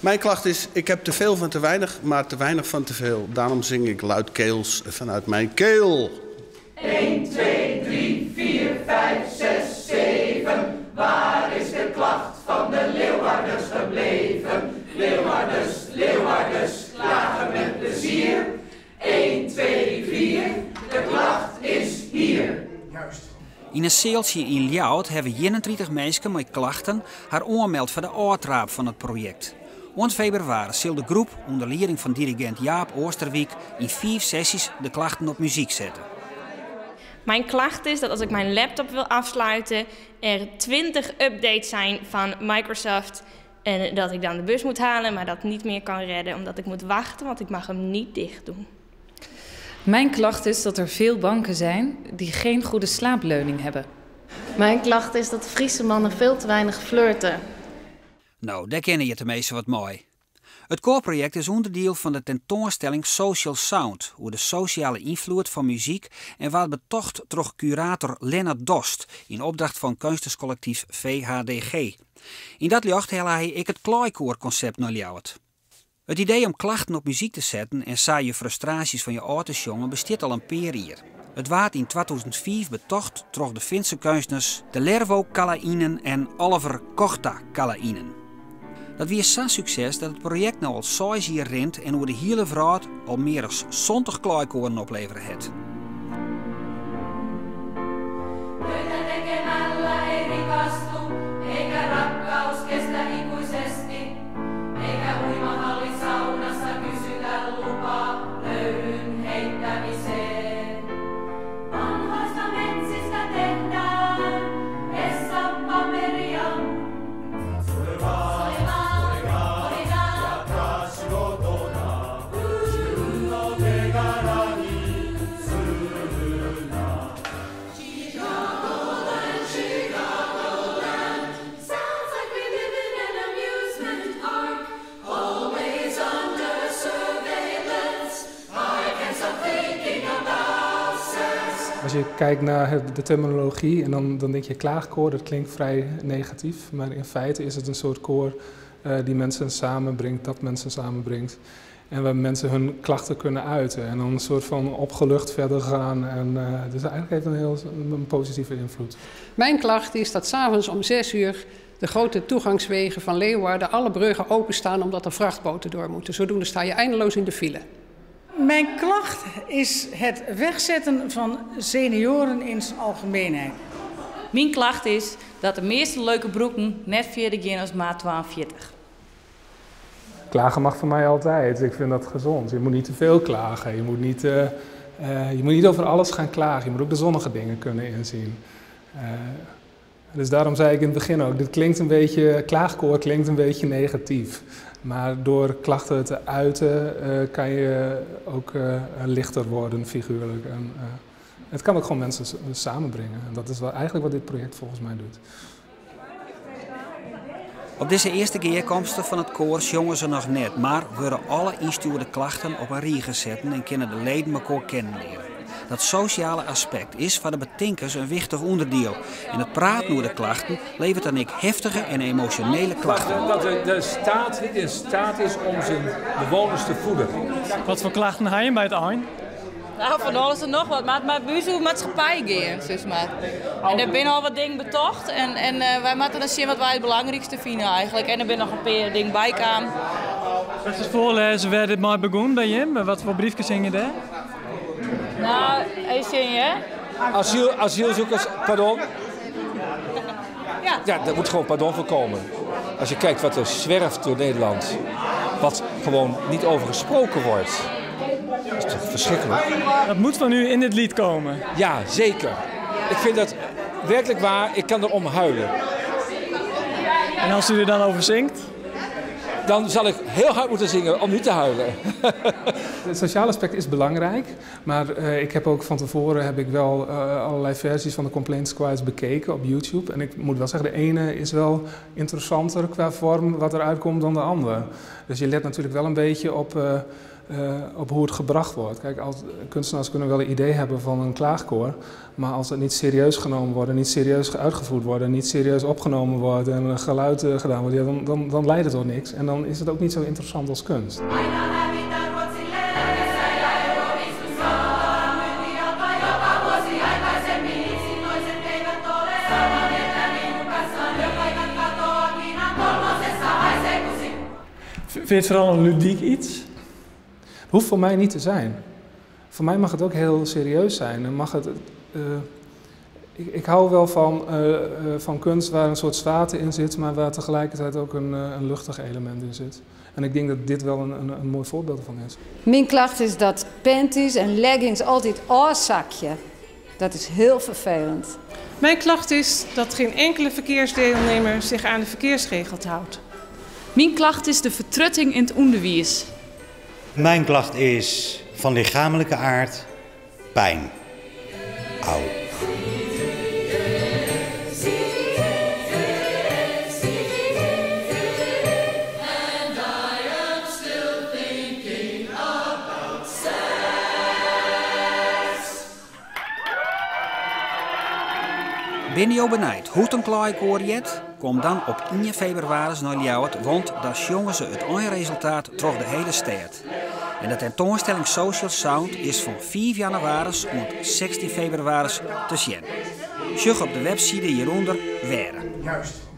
Mijn klacht is, ik heb te veel van te weinig, maar te weinig van te veel. Daarom zing ik luidkeels vanuit mijn keel. 1, 2, 3, 4, 5, 6, 7. Waar is de klacht van de Leeuwarders gebleven? Leeuwarders, Leeuwarders, klagen met plezier. 1, 2, 4, de klacht is hier. Yn in sealtsje yn Ljouwert hawwe 31 minsken mei klachten har oanmeld foar de ôftraap fan it projekt. Oant febrewaris sil de groep, ûnder lieding fan dirigint Jaap Oosterwyk, yn fiif sesjes de klachten op muzyk sette. Mijn klacht is dat als ik mijn laptop wil afsluiten, er 20 updates zijn van Microsoft. En dat ik dan de bus moet halen, maar dat niet meer kan redden omdat ik moet wachten, want ik mag hem niet dicht doen. Mijn klacht is dat er veel banken zijn die geen goede slaapleuning hebben. Mijn klacht is dat Friese mannen veel te weinig flirten. No, dêr kinne je teminsten wat mei. It koarprojekt is ûnderdiel fan de tentoanstelling Social Sound oer de sosjale ynfloed fan muzyk en waard betocht troch kurator Lennart Dost yn opdracht fan keunstnerskollektyf VHDG. Yn dat ljocht helle hy ek it klaaikoarkonsept nei Ljouwert. It idee om klachten op muzyk te setten en sa je frustraasjes fan je ôf te sjongen bestiet al in pear jier. It waard yn 2005 betocht troch de Finske keunstners Tellervo Kalleinen en Oliver Kohtakallainen. Dat wie sa'n sukses dat it projekt no al seis jier rint en oer de hiele wrâld al mear as 70 klaaikoaren oplevere hat. Töitä tekemällä ei rikastu, eikä rakkaus kestä ikuisesti. Eikä uimahallisaunassa kysytä lupaa löylyn heittämiseen. Vanhoista metsistä tehdään vessapaperia. Sounds like we live in an amusement park, always under surveillance. I can't stop thinking about sex. Als je kijkt naar de terminologie en dan denk je klaagkoor, dat klinkt vrij negatief. Maar in feite is het een soort koor die mensen samenbrengt, dat mensen samenbrengt. En waar mensen hun klachten kunnen uiten en dan een soort van opgelucht verder gaan. En dus eigenlijk heeft het een positieve invloed. Mijn klacht is dat 's avonds om 6 uur de grote toegangswegen van Leeuwarden, alle bruggen openstaan omdat er vrachtboten door moeten. Zodoende sta je eindeloos in de file. Mijn klacht is het wegzetten van senioren in zijn algemeenheid. Mijn klacht is dat de meeste leuke broeken net verder gaan als maat 42. Klagen mag voor mij altijd. Ik vind dat gezond. Je moet niet te veel klagen. Je moet niet over alles gaan klagen. Je moet ook de zonnige dingen kunnen inzien. Dus daarom zei ik in het begin ook, dit klinkt een beetje, klaagkoor klinkt een beetje negatief. Maar door klachten te uiten kan je ook lichter worden, figuurlijk. En het kan ook gewoon mensen samenbrengen. En dat is wel eigenlijk wat dit project volgens mij doet. Op dizze earste gearkomste fan it koar sjonge se noch net, mar wurde alle ynstjoerde klachten op in rige setten en kinne de leden mekoar kennen leare. Dat sosjale aspekt is foar de betinkers in wichtich ûnderdiel. En it praten oer de klachten leveret dan ek heftige en emosjonele klachten. Dat de staat niet in staat is om zijn bewoners te voeden. Wat foar klachten ha je by it ein? Fan alles en noch wat, mar by ús oer maatskippij gean, sis mar. En der binne al wat dingen betocht en wy moatte dan sjen wat wy it belangrykste fine eigentlik. En der binne noch in pear dingen bykaam. Wat is foarlêze wêr't dit mei begûn by jim? Wat foar briefkes hingje dêr? Even sjen, hè? Asielzoekers, pardon. Ja. Ja, daar moet gewoon pardon voor komen. Als je kijkt wat er zwerft door Nederland, wat gewoon niet over gesproken wordt. Dat is toch verschrikkelijk? Dat moet van u in dit lied komen. Ja, zeker. Ik vind dat werkelijk waar, ik kan erom huilen. En als u er dan over zingt? Dan zal ik heel hard moeten zingen om niet te huilen. Het sociale aspect is belangrijk, maar ik heb ook van tevoren heb ik wel allerlei versies van de Complaint Squads bekeken op YouTube. En ik moet wel zeggen, de ene is wel interessanter qua vorm wat eruit komt dan de andere. Dus je let natuurlijk wel een beetje op op hoe het gebracht wordt. Kijk, als, kunstenaars kunnen wel een idee hebben van een klaagkoor, maar als het niet serieus genomen wordt, niet serieus uitgevoerd wordt, niet serieus opgenomen wordt en geluid gedaan wordt, ja, dan leidt het tot niks. En dan is het ook niet zo interessant als kunst. Vind je het vooral een ludiek iets? Hoeft voor mij niet te zijn. Voor mij mag het ook heel serieus zijn. En mag het, ik hou wel van kunst waar een soort zwaarte in zit, maar waar tegelijkertijd ook een luchtig element in zit. En ik denk dat dit wel een mooi voorbeeld ervan is. Mijn klacht is dat panties en leggings altijd afzakje. Dat is heel vervelend. Mijn klacht is dat geen enkele verkeersdeelnemer zich aan de verkeersregels houdt. Mijn klacht is de vertrutting in het onderwijs. Mijn klacht is van lichamelijke aard pijn. Au. Binne jo benijd hoe't in klaaikoar heart? Kom dan op 1 febrewaris nei Ljouwert, want dan sjonge se it einresultaat troch de hiele stêd. En de tentoanstelling Social Sound is fan 5 jannewaris oant 16 febrewaris te sjen. Sjoch op de webside hjirûnder wêr. Juist.